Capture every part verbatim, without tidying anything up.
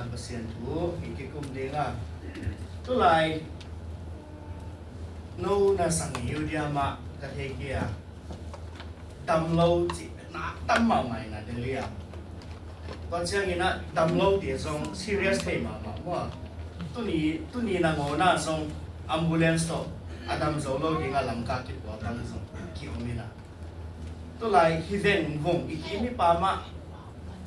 Pasian thu i kikum ding a, tulai no na sang i uh diam ah ka thei kei a, dam lo cih na tam mahmah in a Delhi ah. Tua ciangin a dam lo te zong serious thei mahmah maw. Tuni, tuni nangawn ah zong ambulance tawh a dam zo lo ding a Lamka kituak bang zong ki-om in a. Tulai hi vengvung i kim i pam ah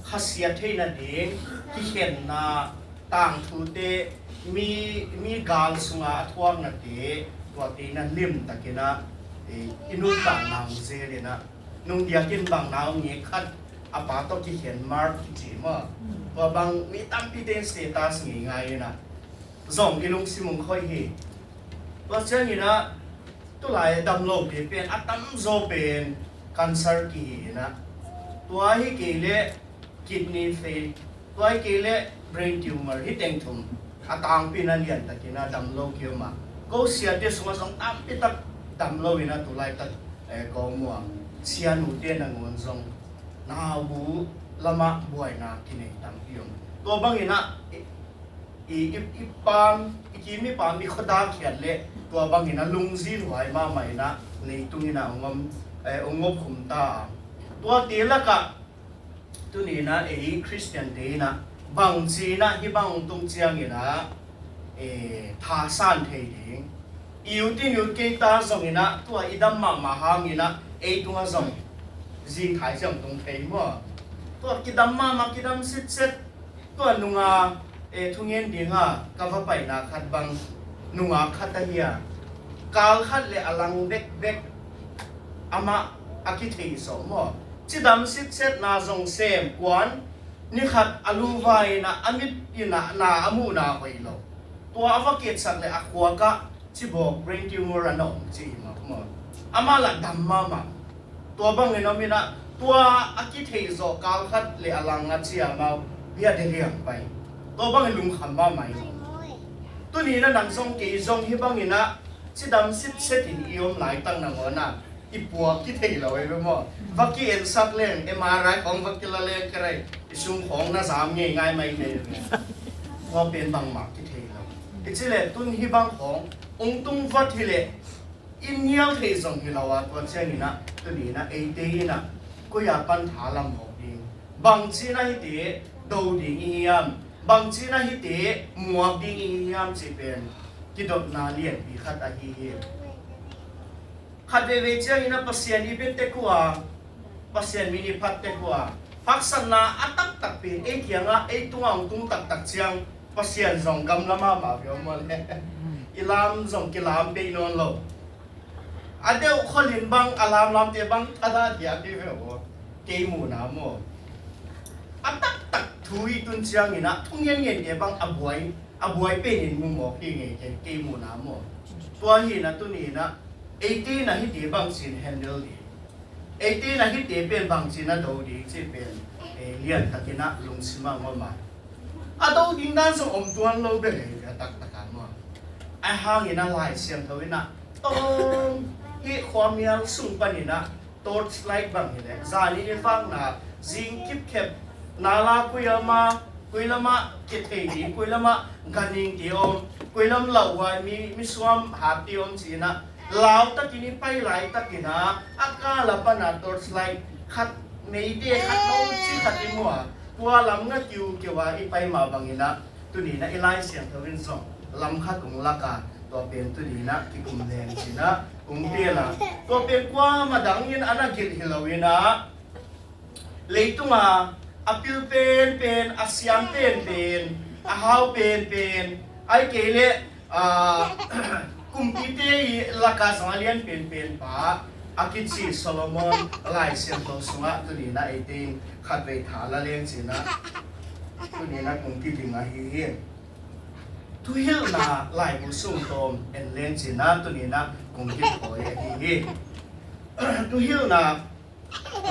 khasiat theihna ding kikhenna, tangthute, mi, mi gal sunga a thuaknate, tuate in a limtakin a, eh, i nuntakna hong zel in a, nung diakin bang na hong ngek khat a pa tawh kikhen, Mark kici maw. Tua bang mi tampite in status ngeingai in a zong i lungsim hong khoih hi. Tua ciangin a tulai a dam lote pen a tamzaw pen cancer kihi in a, tua hi kei leh kidney fail, tua hi kei leh brain tumor, hi teng thum a tangpi in a liantakin a dam lo ki-om a, ko siate sungah zong tampi tak dam lo in a tulaitak, eh, ka om uh a, sianute nangawn zong nau bu lamah buaina kinei tampi om. Tua bangin a i, i, i, i pam, i kim i pam i khuadakhiat leh tua bangin a lungzinhuai mahmah in a leitung in a hong om, eh, hong om khum ta a. Tuate lakah tuni in a ei Khristiante in a bangci in a hih bang hong tung ciangin a, eh, thasan thei ding. I ut in i ut kei ta zongin a tua i dam mahmah hangin a ei tungah zong zingthai ciang tung thei maw. Tua kidam mahmah, kidam sitset. Tua nunga, eh, thungen dinga ka va paina khat bang nunga khat ahi a, kal khat le a lang bekbek amah a kitheih zawh maw. Cidam sitsetna zong sem kuan, ni khat a lu vai in a, a mit in a na a muhna hoih lo. Tua a va kietsak le a khuak ah cibawk brain tumor a na om ci hi mah maw. Amah lah dam mahmah. Tua bangin om in a, tua a kitheih zawh kal khat le a lang a ci a mau bia de liang pai. Tua bangin lungkham mahmah in. Tuni in a nang zong kei zong hi bangin a cidam sitset in i om laitak nangawn a i puak kithei lo ei ve maw. Va ki-ensak leng, M R I khawng va kila leng ka rei, i sung khawng na zam ngeingai mai nei ve. Tua pen bangmah kithei lo. I ci leh tun hi bang khawng ung tung vat hi leh i nial thei zong hi lo a, tua ciangin a tuni in a eite in a koi a pan tha lam hawk ding, bangci in a hihte do ding i hiam, bangci in a hihte muak ding i hiam cih pen kidotna lianpi khat ahi hi. Khat veivei ciangin a Pasian i bia tek uh a, Pasian min i phat tek uh a, haksatna a taktak pen ei kiangah, ei tungah hong tung taktak ciang Pasian zong gamla mahmah ve aw maw le. I lam zong kilam pei nawn lo. A deuh kholin bang a lamlamte bang thadah diak hi ve aw. Kei muhna maw. A taktak thu i tun ciangin a thu ngenngente bang a buai, a buai penin mu mawk hi ngei kei, kei muhna maw. Tua hi in a tuni in a eite in a hihte bangci in handle ding, eite in a hihte pen bangci in a do ding cih pen, eh, liantakin a lungsim ah hong om a. A do ding dan zong om tuan lo bek hi ve a taktak a maw. Ahi hangin a Lai Siangtho in a tawm hih khuamial sung panin a torch light bang hi leh, zan in i vakna zing kipkhep, nala koi lam ah, koi lam ah kithei ding, koi lam ah ganhing ti om, koi lam lauhuai mi, misuam hat ti om ci in a, lau takin i pai laitakin a, a kal a pan a torch light khat, meite khat no ci khat i mu a, tua lam nga kiukiu a i pai mah bangin a, tuni in a i Lai Siangtho in zong lam khat hong lak a, tua pen tuni in a kikum leng ci in a hong pial a. Tua pen kuamah dangin a na gilh hi lo in a, leitunga a pil penpen, a siam penpen, a hau penpen, ahih kei leh, ah, kumpite i lakah zong a lian penpen pa a kici Solomon Lai Siangtho sungah tuni in a eite in khatvei tha la leng ci in a, tuni in a kong kiding ahi hi. Thuhilhna laibu sung tawm en leng ci in a tuni in a kong kithawi ahi hi. Thuhilhna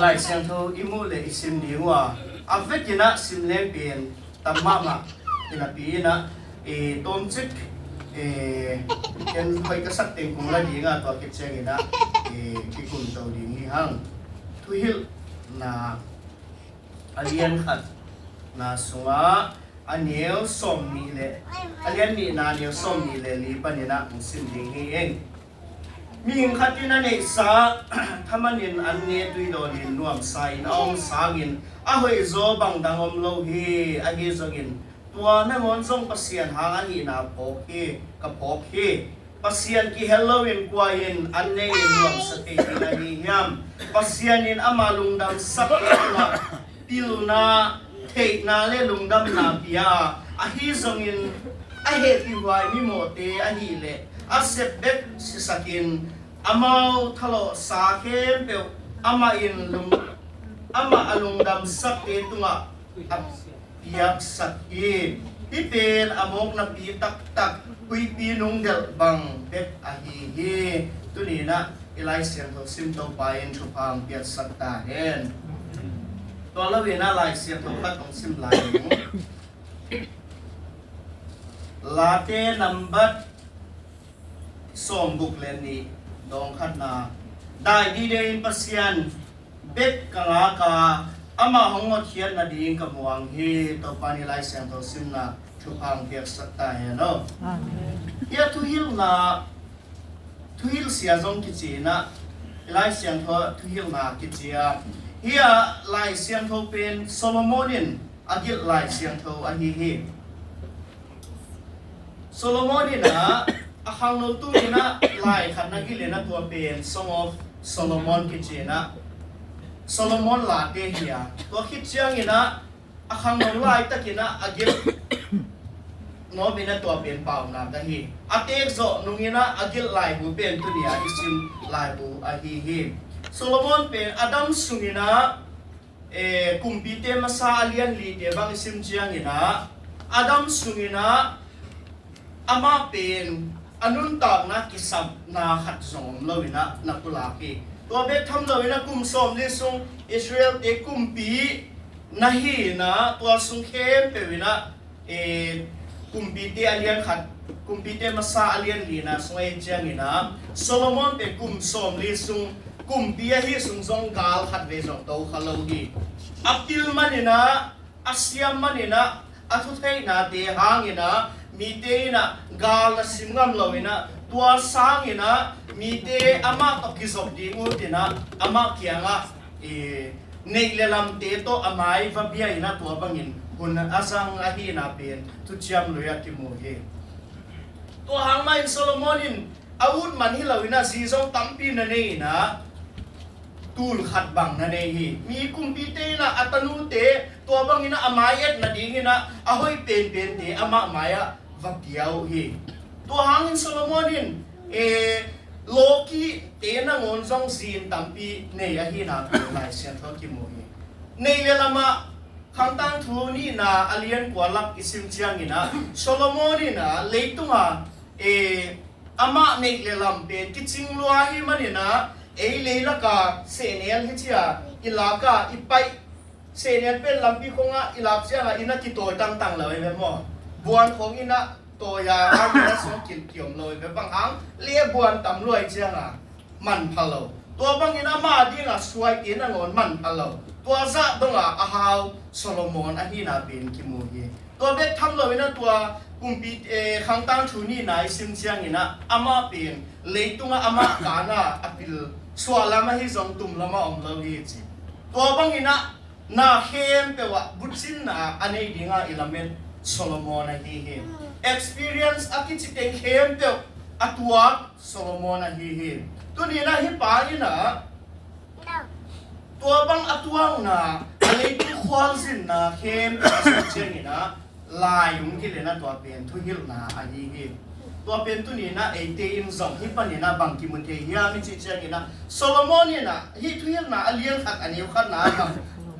Lai Siangtho i muh le i sim ding uh a, a vekin a sim leng pen tam mahmah hi napi in a, i tawmcik, i, ken hoih ka sak teng kong la ding a, tua khit ciangin a, i, kikum to ding hi hang. Thuhilhna a lian khatna sungah a neu sawm nih le a lian nihna neu sawm nih le li panin ah hong sim ding hi eng. Mihing khat in a neihsa thaman in an ne tui dawn in nuamsa in a om sangin a hoihzaw bangdang om lo hi. Ahi zongin tua nangawn zong Pasian hang ahihna phawk hi, ka phawk hi. Pasian kihel loin kua in an ne in nuamsa thei ding ahi hiam? Pasian in ama lungdamsakte tungah pilna, theihna le lungdamna pia a, ahi zongin a hehpihhuai mimawhte ahih leh a sep bek sisakin amau thalawhsa khempeuh amah in lung, amah a lungdamsakte tungah a piaksak hi. Hih pen a mawknapi taktak huihpi nungdelh bang bek ahi hi. Tuni-in ah i Lai Siangtho sim Topa in thupha hong piaksak ta hen. Tua loin ah Lai Siangtho khat hong sim lai ning. Late nambat sawmguk le nih, dawng khatna. Dai dide in Pasian bek ka ngak a, amah hong hotkhiat nading ka muang hi. Topa in i Lai Siangtho simna thupha hong piaksak ta hen aw. Amen. Hih a thuhilhna, thuhilhsia zong kici in ah, i Lai Siangtho thuhilhna kici a. Hih a Lai Siangtho pen Solomon in a gilh Lai Siangtho ahi hi. Solomon in ah a khangno tung in ah lai khat na gilh in ah, tua pen Song of Solomon kici in ah, Solomon late hi a. Tua khit ciangin ah a khangno laitak in ah a gilh nuam in ah, tua pen Paunak ahi. A teek zawh nung in ah a gilh laibu pen tuni-a i sim laibu ahi hi. Solomon pen a dam sung in ah, eh, Kumpite Masa a lian lite bang i sim ciangin ah, a dam sung in ah amah pen a nuntakna kisapna khat zong om lo in ah na pulak hi. Tua bek tham lo in ah kum sawmli sung Israel-te kumpi na hi in ah, tua sung khempeuh in ah, eh, Kumpite a lian khat, Kumpite Masa a lian lina sung ahi ciangin ah, Solomon pen kum sawmli sung kumpi ahi sung zong gal khatvei zong to kha lo hi. A pil man in ah, a siam man in ah, a thutheihnate hang in ah mite in ah gal na sim ngam lo in ah, tua sang in ah mite amah tawh kizop ding ut in ah, amah kiangah, eh, neih le lamte tawh a mai va bia in ah, tua bangin hun a zang ahihna pen Thuciam Lui ah kimu hi. Tua hang mah in Solomon in a ut man hi lo in ah zi zong tampi na nei in ah, tul khat bang na nei hi. Mi kumpite in ah a tanute tua bang in ah a mai et nading in ah a hoih penpente amah mai-ah va pia uh hi. Tua hangin Solomon in, eh, lawkite nangawn zong zin tampi nei ahihna pen Lai Siangtho kimu hi. Neih le lamah Khangtangthu nihna a lian kua lak i sim ciangin ah, Solomon in ah leitunga, eh, amah neih le lam pen kicing lua hi man in ah, ei leilaka sehnel hi cia i laka i paih, sehnel pen lampi khongah i lak ciangah i na kitawi tangtang lo i ve maw? Buan khong i na tawi a, a i na sawk kilkiom lo i ve, bang hang le buan tam lua i ciangah manpha lo. Tua bangin ama dinga suaite nangawn manpha lo. Tua zah donga a hau Solomon ahihna pen kimu hi. Tua bek tham lo in ah tua kumpi, eh, Khangtangthu nihna i sim ciangin ah, amah pen leitunga amah kana a pil suahlam ahi zong tumlama om lo hi ci. Tua bangin ah na khempeuh ah bucinna a nei dinga i lamet Solomon ahi hi. Experience a kici teng khempeuh a tuak Solomon ahi hi. Tuni in ah hih pa in ah tua bang a tuakna, a leitung khualzinna khempeuh a sung ciangin ah lai hong gilh in ah, tua pen thuhilhna ahi hi. Tua pen tuni in ah eite in zong hih panin ah bang kimu thei hiam i cih ciangin ah, Solomon in ah hih thuhilhna a lian khat a neu khatna bang,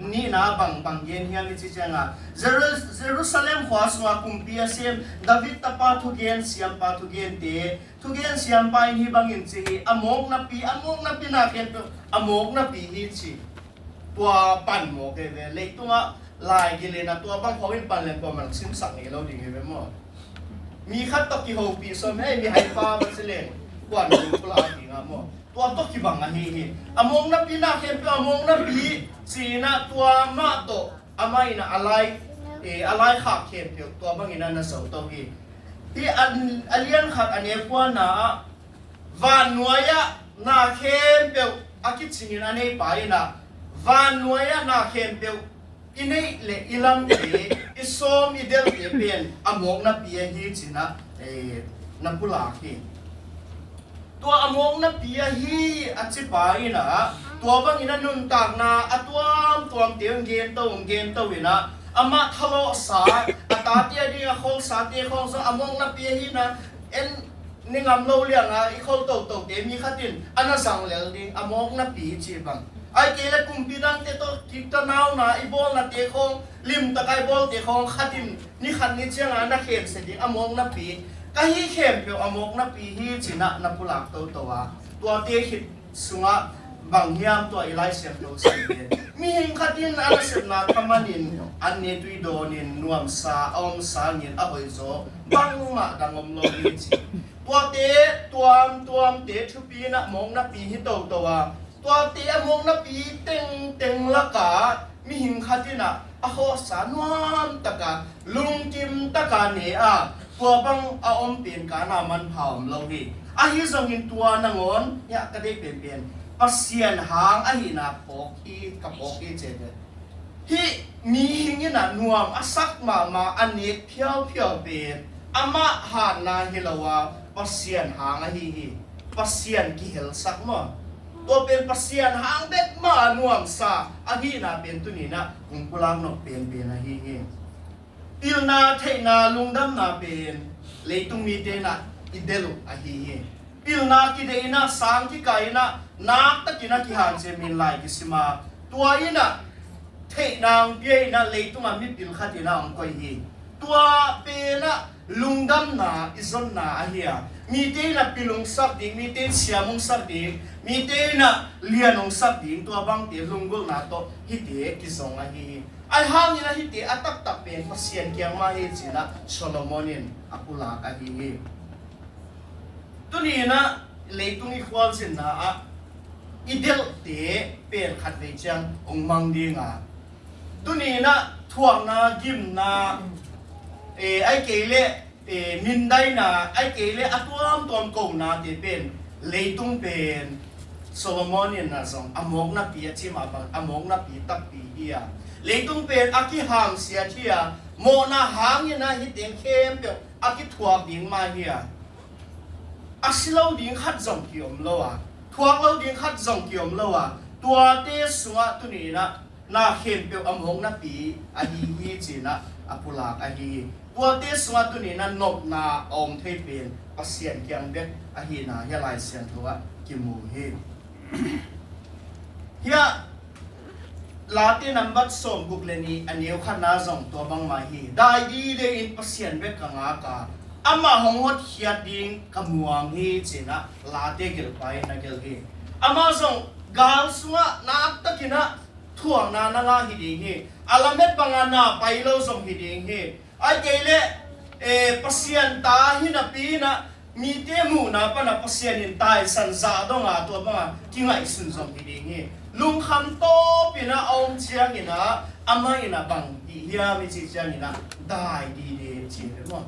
nihna bang, bang gen hiam i cih ciangah, Jeru-, Jerusalem khua sungah kumpi a sem David tapa thugen siampa thugente, thugen siampa in hih bangin ci hi, a mawknapi, a mawknapi na khempeuh a mawknapi hi ci. Tua pan mawk hi ve. Leitungah lai gilh in ah tua bang khawng in pan leng kuaman simsak ngei lo ding hi ve maw? Mi khat tawh kihopih sawm hei, mihaipa va ci leng kuan pulak ding a maw? Tua tawh kibang ahi hi. A mawknapi na khempeuh a mawknapi ci in ah tua mah tawh amah in ah a lai E, a laikhak khempeuh tua bangin a na zo to hi. Hi a, a lian khat a neu kuana ah vannuai ah na khempeuh a kicingin a neipa in ah vannuai ah na khempeuh i neih le i lamte, i sawm i delhte pen a mawknapi ahi ci-in ah, e, na pulak hi. Tua a mawknapi ahi a cipa in ah tua bangin a nuntakna a tuamtuamte hong gento hong gento in ah amah thalawhsa, a tate a ding a kholsate khawng zong a mawknapi ahi in ah en ni ngam lo liang a i khol totote mi khat in a na zang lel ding a mawknapi ci bang. Ahih kei leh kumpi dangte tawh kikta nauna i bawlnate khawng, limtak a i bawlte khawng khat in ni khat ni ciang a na khensia ding a mawknapi, ka hih khempeuh a mawknapi hi ci-in ah na pulak toto a, tuate khit sungah bang hiam tua i Lai Siangtho sim pen, mihing khat in a nasepna thamanin an ne tui dawnin nuamsa a om sangin a hoihzaw bangmah dang om lo hi ci. Tuate tuamtuamte thupi in ah mawknapi hi toto a, tuate a mawknapi tengteng lakah mihing khat in ah a khawhsa nuamtaka lungkim taka ne a, tua bang a om pen ka na manpha om lo hi. Ahi zongin tua nangawn hiah ka deih penpen Pasian hang ahihna phawk hi, ka phawk hi ci ve. Hih mihing in ah nuam a sak mahmah a nek phiauphiau pen amah hatna hi lo a Pasian hang ahi hi. Pasian kihelsak maw? Tua pen Pasian hang bek mah a nuamsa ahihna pen tuni-in ah kong pulak nop penpen ahi hi. Pilna, theihna, lungdamna pen leitung mite in ah i delh uh ahi hi. Pilna kideih in ah, sang kikai in ah, naktakin a kihanciam in lai kisim a, tua in ah theihna hong pia in ah leitungah mipil khat in ah hong koih hi. Tua pen ah lungdamna i zonna ahi a, mite in ah pil hong sak ding, mite in siam hong sak ding, mite in ah lian hong sak ding, tua bangte lunggulhna tawh hihte kizong ahi hi. Ahi hangin ah hihte a taktak pen Pasian kiang mah hi ci-in ah Solomon in a pulak ahi hi. Tuni-in ah leitung i khualzinna ah i delhte pen khatvei ciang hong mang ding a, tuni-in ah thuakna, gimna, e, ahih kei leh, e, mindaina, ahih kei leh a tuamtuam konate pen leitung pen Solomon in ah zong a mawknapi a ci mah bang a mawknapi takpi hi a, leitung pen a kihamsiat hi a, mawhna hangin ah hih teng khempeuh a kithuak ding mah hi a, a si lo ding khat zong ki-om lo a, thuak lo ding khat zong ki-om lo a, tuate sungah tuni-in ah na khempeuh a mawknapi ahi hi ci-in ah a pulak ahi hi. Tuate sungah tuni-in ah nopna a om thei pen Pasian kiang bek ahihna hih Lai Siangtho ah kimu hi. Hiah Late nambat sawmguk le nih a neu khatna zong tua bangmah hi. Dai dide in Pasian bek ka ngak a, amah hong hotkhiat ding ka muang hi ci-in ah Late gelhpa in a gelh hi. Amah zong gal sungah naktakin ah thuakna na ngah hi ding hi. A lamet banga na pai lo zong hi ding hi. Ahih kei leh, eh, Pasian ta hi napi in ah mite muhna pan ah Pasian in taisan zah dong a tua banga kingaihsun zong hi ding hi. Lungkham tawpin ah a om ciangin ah amah in ah bang hih hiam i cih ciangin ah dai dide ci hi ve maw?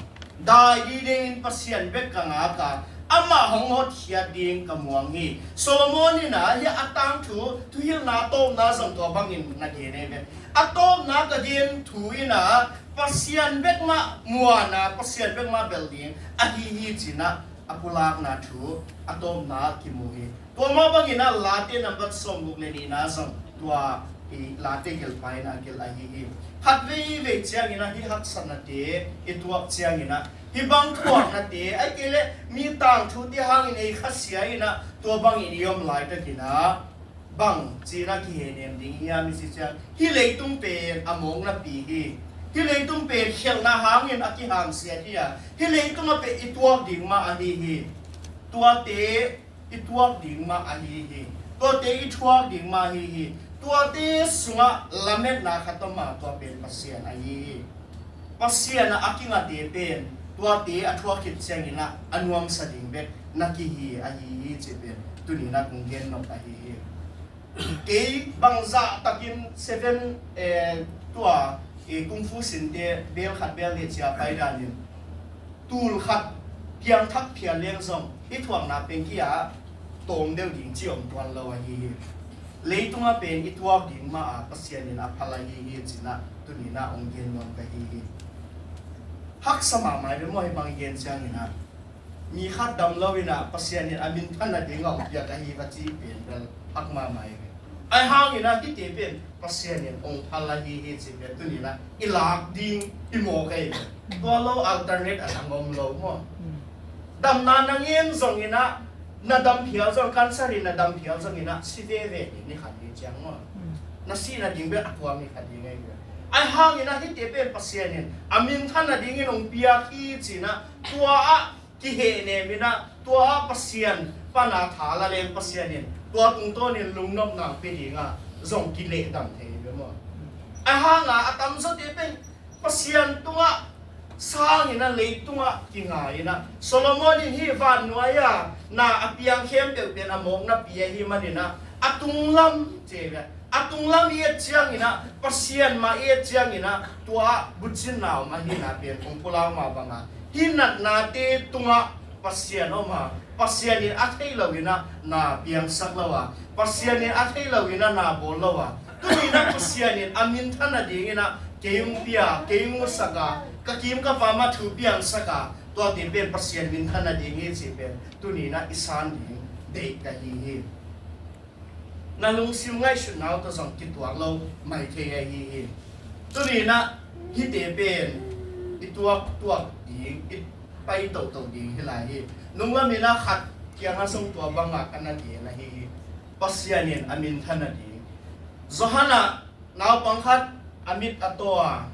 Dai dide in Pasian bek ka ngak a, amah hong hotkhiat ding ka muang hi. Solomon in ah hih a tangthu, thuhilhna a tawpna zong tua bangin na gen hi ve. A tawpna ka gen thu in ah Pasian bek mah muan a, Pasian bek mah belh ding ahi hi ci-in ah a pulakna thu a tawpna kimu hi. Tua mah bangin ah Late nambat sawmguk le nihna zong tua i Late gelhpa in a gelh ahi hi. Khat veivei ciangin ah hih haksatnate i tuak ciangin ah hih bang thuaknate, ahih kei leh mi tangthute hangin ei khasia in ah tua bangin i om laitakin ah bang ci-in ah kihehnem ding hiam i cih ciang, hih leitung pen a mawknapi hi. Hih leitung pen khialhna hangin a kihamsiat hi a, hih leitung ah pen i tuak ding mah ahi hi. Tuate i tuak ding mah ahi hi. Tuate i thuak ding mah ahi hi. Tuate sungah lametna khat om a, tua pen Pasian ahi hi. Pasian ah a kingate pen tuate a thuak khit ciangin ah a nuamsa ding bek na kihi ahi hi cih pen tuni-in ah kong gen nop ahi hi. Kei bangzah takin seven, eh, tua i kung fu sinte bel khat bel nih cia pai danin tul khat piangthak phial leng zong i thuakna pengki ah tawm deuh ding ci om tuan lo ahi hi. Leitungah pen i tuak ding mah a Pasian in a phal ahi hi cinah tuninah ong gen nuam ka hi hi. Haksa mahmah ve maw, hih bang i gen cianginah mi khat dam lo inah Pasian in a minthan nading a ong piak ahi va ci pen bel hak mahmah hi ve. Ahi hanginah hihte pen Pasian in ong phal ahi hi ci pen tuninah i lak ding i mawk ahi ve. Tua lo alternate a dang om lo maw? Damna na ngen zonginah na dam phial zong, cancer in na dam phial zonginah si veve ding ni khat ding ciang maw? Na sih nading bel a kuang ni khat ding ahi ve. Ahi hanginah hihte pen Pasian in a minthan nadingin ong piak hi cinah tua ah kihehnem inah tua ah Pasian pana tha la leng Pasian in tua tungtawnin lungnopna pia dingah zong kilehdam thei ve maw? Ahi hanga a tamzawte pen Pasian tungah sang inah leitungah kingai inah Solomon in hih vannuai a na a piang khempeuh pen a mawknapi ahi maninah a tunglam ci ve. A tunglam i et cianginah Pasian mah i et cianginah tua bucinna om ahina pen kong pulak mah banga hih natnate tungah Pasian om a, Pasian in a thei lo inah na piangsak lo a, Pasian in a thei lo inah na bawl lo a, tuninah Pasian in a minthan nadinginah kei ung pia, kei ung usak a, ka kim ka pam a thu piangsak a, tuate pen Pasian minthan nading hi ci pen tuninah i san ding deih ka hi hi. Na lungsim ngaihsutna uh tawh zong kituak lo mai thei ahi hi. Tuninah hihte pen i tuaktuak ding, i pai tohtoh ding hi lai hi. Nunglaminah khat kiangah zong tua bangah ka na gen ahi hi. Pasian in a minthan nading. Johan ah naupang khat a mit a taw a,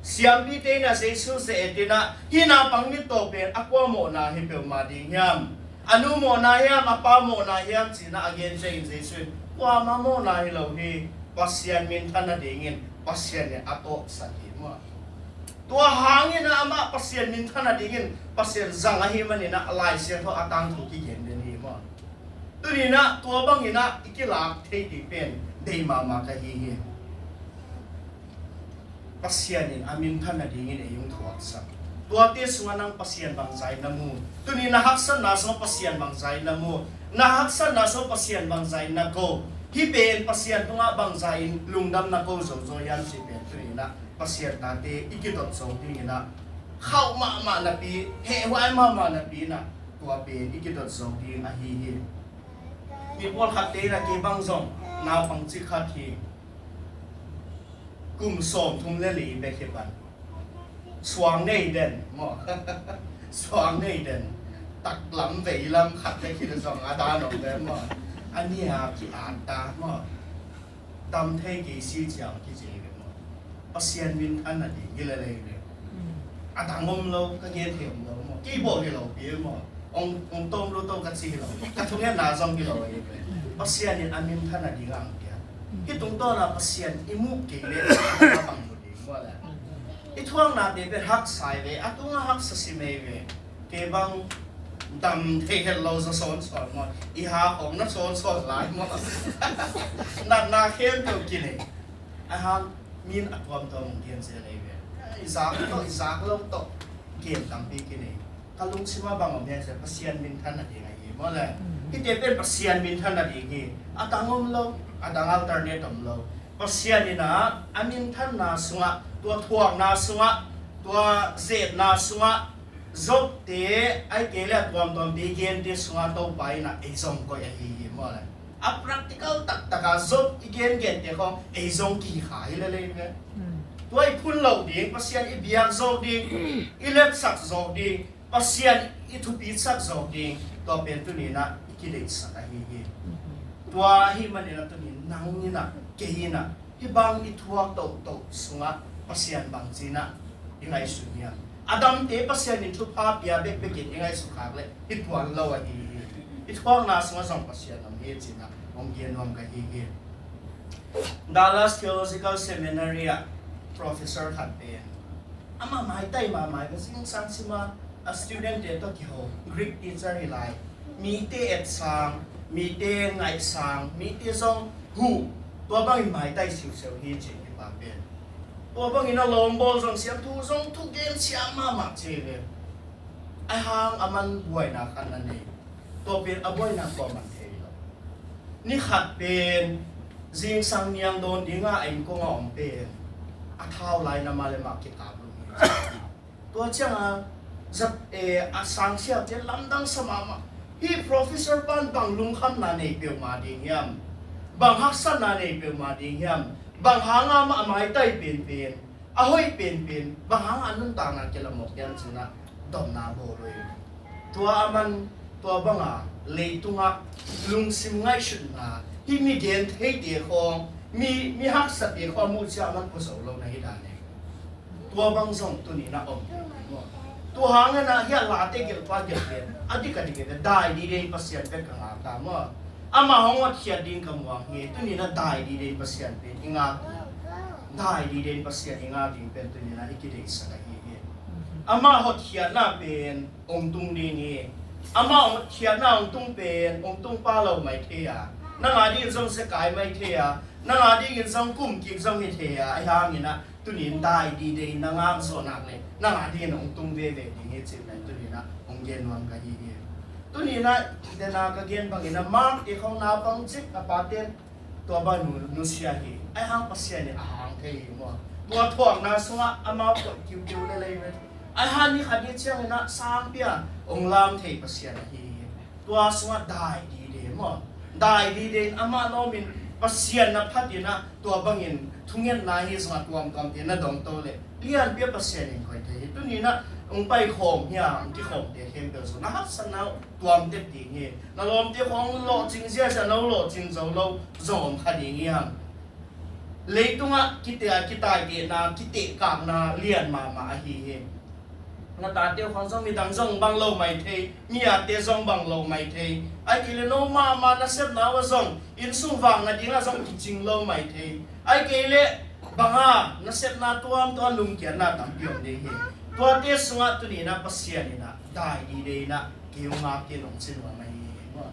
siampite inah Jesu ze-et inah hih naupang mittaw pen a kua mawhna hi peuhmah ding hiam? A nu mawhna hiam, a pa mawhna hiam cinah a gen ciangin Jesu in kuamah mawhna hi lo hi. Pasian minthan nadingin Pasian in a tawhsak hi maw? Tua hanginah amah Pasian minthan nadingin Pasian zang ahi maninah a Lai Siangtho a tangthu kigen den hi maw? Tuninah tua banginah i kilak thei ding pen deih mahmah ka hi hi. Pasian in a minthan nadingin ei ung thuaksak. Tuate sungah nang Pasian bangzah in na mu? Tuni na haksatna sungah Pasian bangzah in na mu? Na haksatna sungah Pasian bangzah in na ko? Hih pen Pasian tungah bangzah in lungdam na ko zozo hiam cih pen tuninah Pasian tate i kidot zo dinginah khauh mahmah napi, hehhuai mahmah napi inah tua pen i kidot zo ding ahi hi. Mi pawlkhatte inah kei bang zong naupang cik khat hi. Kum sawmthum le li bek hi pan. Suang nei den maw? Suang nei den. Taklam veilam khat bek hi le zong a dan om ve maw? A nia ki-at ta maw? Dam thei kei si ciang kici ve maw? Pasian minthan nading hi le lei ve. A dang om lo, ka gen thei om lo maw? Kei bawl hi lo pi maw? Ong, ong tawm lo to ka ci hi lo. Ka thungetna zong hi lo hi ve. Pasian in a minthan nading ang pia. Hih tungtawna Pasian i muh kei le a bang mu ding maw le? I thuaknate pen haksa hi ve, a tungah haksa si mei ve. Kei bang dam thei het lo zaw sawnsawn maw? I ha khawng na sawnsawn lai maw? Natna khempeuh kinei. A hang min a tuamtuam hong gen zel ei ve. I zak tawh, i zak lo tawh gen tampi kinei. Ka lungsim ah bang om hiam cih leh Pasian minthan nading ahi maw le? Hihte pen Pasian minthan nading hi. A dang om lo, a dang alternate om lo. Pasian inah a minthanna sungah, tua thuakna sungah, tua zetna sungah, Job te, ahih kei leh a tuamtuamte i gente sungah Topa inah ei zong koih ahi hi maw le? A practical taktak a Job i gengente khawng ei zong kikha hi lel ei ve. Tua i phun loh ding, Pasian i biak zawk ding, i lepsak zawk ding, Pasian i thupitsak zawk ding, tua pen tuni inah i kideihsak ahi hi. Tua ahih manin ah tuni nang inah, kei inah, hih bang i thuak tohtoh sungah Pasian bangci inah i ngaihsun hiam? A damte Pasian in thupha pia bekbekin i ngaihsut khak leh hi tuan lo ahi hi. I thuakna sungah zong Pasian om hi ci-in ah hong gen nuam ka hi hi. Dallas Theological Seminary ah professor khat pen, amah maitai mahmah hi ve, zingsang sima a student te tawh kiho, Greek teacher hi lai. Mite etsang, mite ngaihsang, mite zong huh, tua bangin maitai siusiu hi ci-in kipak. Tua bangin a lawmbawl zong siam, thu zong thugen siam mahmah ci ve. Ahi hang a man buaina khat na nei. Tua pen a buaina kua man thei lo. Ni khat pen zingsang niang dawn dinga a inn kong a om pen a thau lai na mah le mah kikap lo hi. Tua cianga zat e a sangsiaute lamdang sa mahmah. Hi professor pan bang lungkhamna nei peuhmah ding hiam? Bang haksatna nei peuhmah ding hiam? Bang hanga mah a maitai penpen, a hoih penpen, bang hanga a nuntakna kilamawk hiam cinah dotna bawl uh hi. Tua a man tua banga leitungah lungsim ngaihsutna hi mi gen theite khawng, mi, mi haksate khawng a muh ciah a man pua zo lo na hi dan e. Tua bang zong tuni na om. Tua hangin ah hiah late gelhpa gelh pen a dik a dik in dai dide Pasian pek ka ngak ta maw? Amah hong hotkhiat ding ka muang hi. Tuni na dai dide Pasian pen i ngak ding, dai dide Pasian i ngak ding pen tuni na i kideihsak ahi hi. Amah hotkhiatna pen hong tung ding hi. Amah hotkhiatna hong tung pen hong tung pa lo mai thei a, nang a dingin zong zekai mai thei a, nang a dingin zong kum kik zong hi thei a, ahi hangin ah tuni in dai dide in na ngak zawh nak le nang a dingin hong tung veve ding hi cih pen tuni in ah hong gen nuam ka hi hi. Tuni in ah dena ka gen bangin ah Mark te khawng naupang cik a paten tua bang nu, nusia hi. Ahi hang Pasian in a hang thei hi maw? Tua thuakna sungah amau koih kiukiu le lei ve. Ahi hang ni khat ni ciangin ah sangpi a hong lam thei Pasian ahi hi. Tua sungah dai dide maw? Dai dide in amah lawmin Pasian na phatin ah tua bangin thungetna hi sungah tuamtuamte na dongto le lianpi a Pasian in koih thei hi. Tuni in ah hong paikhawm hi a, hong kikhawmte khempeuh zong na haksatna uh tuamtek ding hi. Na lawmte khawng lawhcing ziazia no lawhcing zo lo zong om kha ding hi hang. Leitungah kite a kitaitehna, kitehkakna lian mahmah ahi hi. Na tate uh khawng zong midang zong bang lo mai thei, mi ate zong bang lo mai thei. Ahih kei le no mahmah na sepna uh ah zong innsung vak nadingah zong kicing lo mai thei. Ahih kei le banga na sepna tuamtuam lungkiatna tampi om ding hi. Tuate sungah tuni in ah Pasian in ah dai dide in ah kei hong ngak in hong ci nuam ahi hi.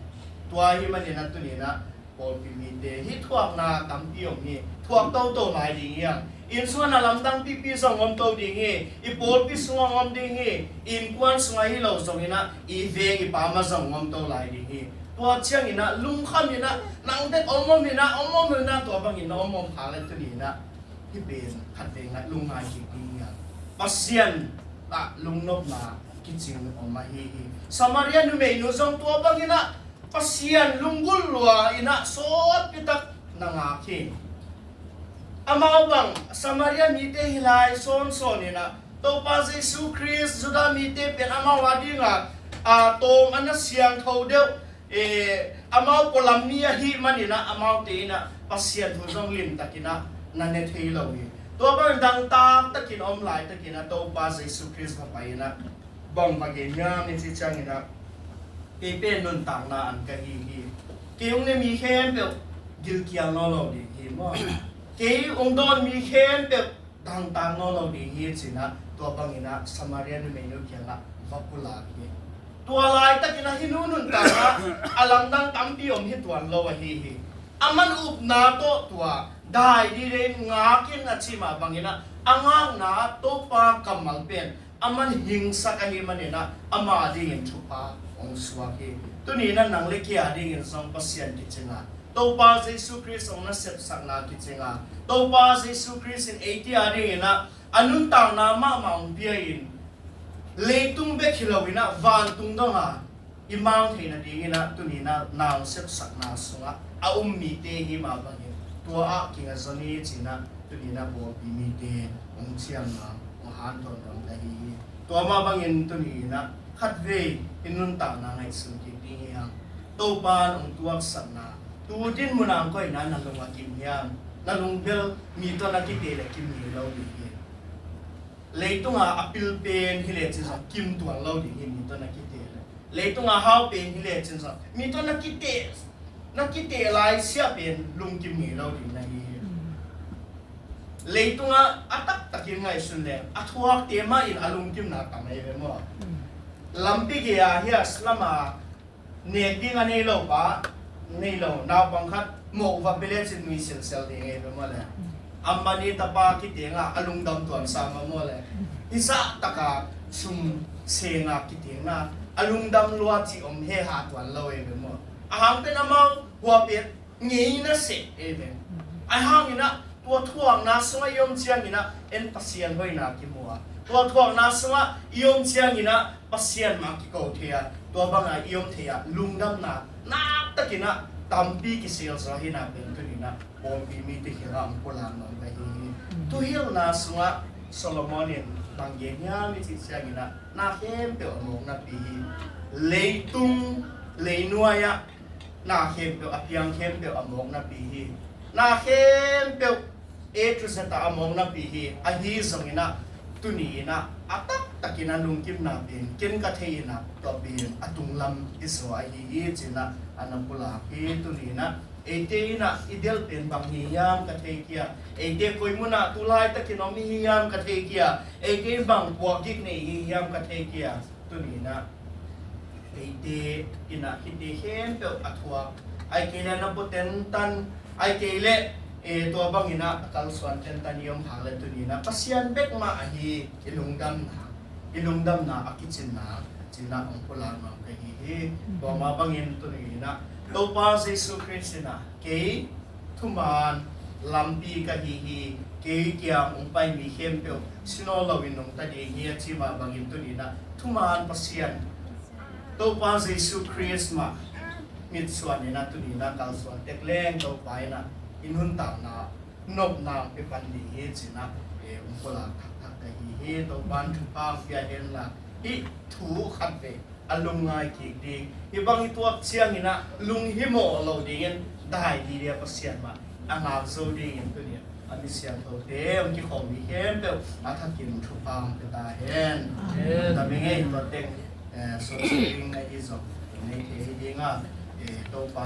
Tua ahih manin ah tuni in ah pawlpi mite hih thuakna tampi om hi. Thuak toto lai ding hi hang. Inn sungah na lamdang pipi zong om to ding hi. I pawlpi sungah om ding hi. Innkuan sungah hi lo zongin ah i veng i pam ah zong om to lai ding hi. Tua ciangin ah lungkham in ah nang bek om om in ah om om in ah tua bangin na om om kha le tuni in ah hih pen khatvei ngat lungngai kik ding hi hang. Pasian ah lungnopna kicing om ahi hi. Samaria numeinu zong tua bangin ah Pasian lunggulh lua in ah sawtpi tak na ngak hi. Amau bang Samaria mite hi lai sawnsawn in ah Topa Jesu Khrist Judah mite pen amau a dingah a tawm a na siangtho deuh, eh, amau pualam mi ahih manin ah amaute in ah Pasian thu zong limtakin ah na ne thei lo hi. Tua bang dangtak takin om laitakin ah Topa Jesu Khrist va pai in ah bang va gen hiam i cih ciangin ah kei pen nuntakna an ka hi hi. Kei hong ne mi khempeuh gilkial nawn lo ding hi maw? Kei hong dawn mi khempeuh dangtak nawn lo ding hi ci-in ah tua bangin ah Samaria numeinu kiangah va pulak hi. Tua laitakin ah hih nu nuntakna a lamdang tampi om hi tuan lo ahi hi. A man upna tawh tua dai dide in ngak in a cih mah bangin ah a ngakna ah Topa kammal pen a man hingsak ahih manin ah ama dingin thupha hong suak hi. Tuni in ah nang le kei a dingin zong Pasian kicing a, Topa Jesu Khrist hong nasepsakna kicing a, Topa Jesu Khrist in eite a dingin ah a nuntakna mahmah hong pia in leitung bek hi lo in ah vantung dong a i mang theih nadingin ah tuni in ah na hong sepsakna sungah a um mite hi mah bangin tua ah kinga zaw ni ci-in ah tuni in ah pawlpi mite hong ciamna hong hanthawn nuam ka hi hi. Tua mah bangin tuni in ah khatvei i nuntakna ngaihsun kik ding hi hang. Topa in hong tuaksakna tu dinmun ah hong koihna na lung a kim hiam? Na lung bel mi tawh na kiteh leh kim ngei lo ding hi. Leitunga a pil pen hi lecin zong kim tuan lo ding hi, mi tawh na kiteh leh. Leitunga hau pen hi lecin zong mi tawh na kiteh, na kiteh lai siah pen lungkim ngei lo ding na hi hi. Leitunga a taktakin ngaihsun leng a thuakte mah in a lungkimna tam ei ve maw? Lampi gei-a hias lama nek ding a nei lo pa, nei lo naupang khat moh va pia lecin nui silsel ding ei ve maw le? Ambani tapa kitianga a lungdam tuan sa mah maw le. Hizah taka sum senga kitianga a lungdam lua ci om he ha tuan lo e ve maw. A hang pen amau hua pen ngeina seh e ve. A hangin ah tua thuakna sungah i om ciangin ah en Pasian hoihna kimu a, tua thuakna sungah i om ciangin ah Pasian mah kiko thei a, tua banga i om thei a, lungdamna naktakin ah tampi kisel zaw hi na pen tunin ah pawlpi mite kiangah hong pulak nuam ka hi hi. Thuhilhna sungah Solomon in bang gen hiam i cih ciangin ah na khempeuh a mawknapi hi. Leitung, leinuai-ah na khempeuh, a piang khempeuh a mawknapi hi. Na khempeuh A to Z ah a mawknapi hi. Ahi zongin ah tuni in ah a taktakin a lungkimna pen ken ka thei in ah tua pen a tunglam i zaw ahi hi ci-in ah a na pulak hi. Tuni in ah eite in ah i delh pen bang hi hiam ka thei kei a, eite koi munah tu laitakin om i hi hiam ka thei kei a, eite in bang puakgik nei i hi hiam ka thei kei a, tuni in ah eite in ah hihte khempeuh a thuak, ahih kei leh na pua tentan, ahih kei leh, eh, tua bangin ah a kalsuan tentan i om hang leh tuni in ah Pasian bek mah ahi i lungdamna, i lungdamna a kicinna ci-in ah hong pulak nuam ka hi hi. Tua mah bangin tuni in ah Topa Jesu Khrist in ah kei thuman lampi ka hi hi, kei kiang hong pai mi khempeuh si nawn loin nungta ding hi a ci mah bangin tuni in ah thuman Pasian Topa Jesu Khrist mah mitsuan in ah tuni in ah kalsuan tek leng Topa in ah i nuntakna nopna hong pia pan ding hi ci-in ah, eh, hong pulak thakthak ka hi hi. Topa in thupha hong pia hen la, hih thu khat vei a lungngai kik ding, hih bang i tuak ciangin ah lunghimawh lo dingin dai dide Pasian mah a ngak zo dingin tuni a mi siangthote hong kikhawm mi khempeuh a thakin thupha hong pia ta hen. Amen. Tami ngei tua teng, eh, sawt ding na hi zong nei thei hi ding a, eh, Topa